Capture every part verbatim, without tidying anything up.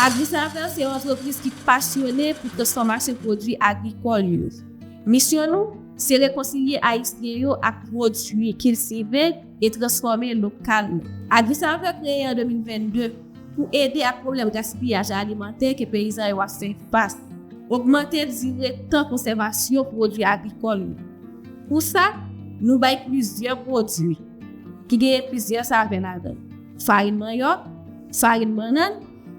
Agrisavè se yon antrepriz ki pasyone pou transfòmasyon pwodui agrikòl yo. Misyon nou se rekonsilye Ayisyen yo ak pwodui kiltive e transfòme lokalman. Agrisavè kreye an de mil vennde pou ede ak pwoblèm gaspiyaj alimantè ke peyizan yo ap fè fas, ogmante dire tan konsèvasyon pwodui agrikòl yo. Pou sa, nou bay plizyè pwodui ki genyen plizyè savè ladan l. Farin manyòk, farin bannann,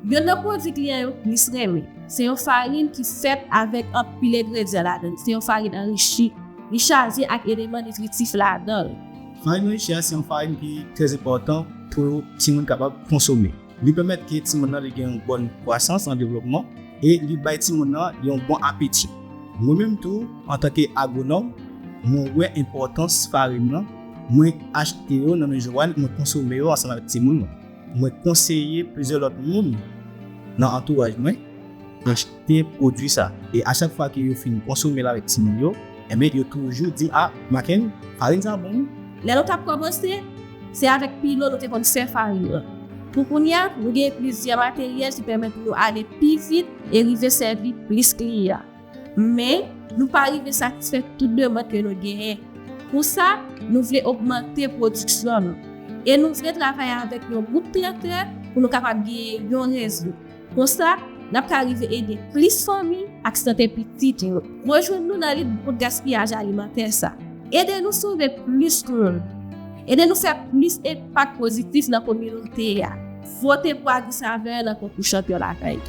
youn nan pwodui kliyan yo plis renmen. Se yon farin ki fèt avèk anpil engredyan ladan l. Se yon farin anrichi. Li chaje ak eleman nitritif ladan l. Farin anrichi a se yon farin ki trè enpòtan pou timoun kapab konsome. Li pèmèt ke timoun nan li gen yon bòn kwasans an devlopman e li bay timoun nan yon bon apeti. Mwen menm tou, antanke agwonòm, mwen wè enpòtans farin nan. Mwen achte yo nan men Joanne, mwen konsome yo ansanm avèk timoun mwen. Mwen konseye plizyè lòt moun nan antouraj mwen achte pwodui sa. E a chak fwa ke yo fin konsome l avèk timoun yo, enben yo toujou di m, "A, Maken, farin sa bon wi." Lè nou t ap kòmanse, se avèk pilo nou te konn fè farin nan. Pou kounye a, nou gen plizyè materyèl ki pèmèt nou ale pi vit e rive sèvi plis kliyan. Men, nou pa rive satisfè tout demann ke nou genyen. Pou sa, nou vle ogmante pwodiksyon nou. E nou vle travay avèk yon gwoup plantè pou nou kapab genyen yon rezo. Konsa, n ap ka rive ede plis fanmi ak sante pitit yo. Rejwenn nou nan lit kont gaspiyaj alimantè sa. Ede nou sove plis moun. Ede nou fè plis enpak pozitif nan kominote a. Vote pou Agrisavè nan konkou Chanpyon Lakay.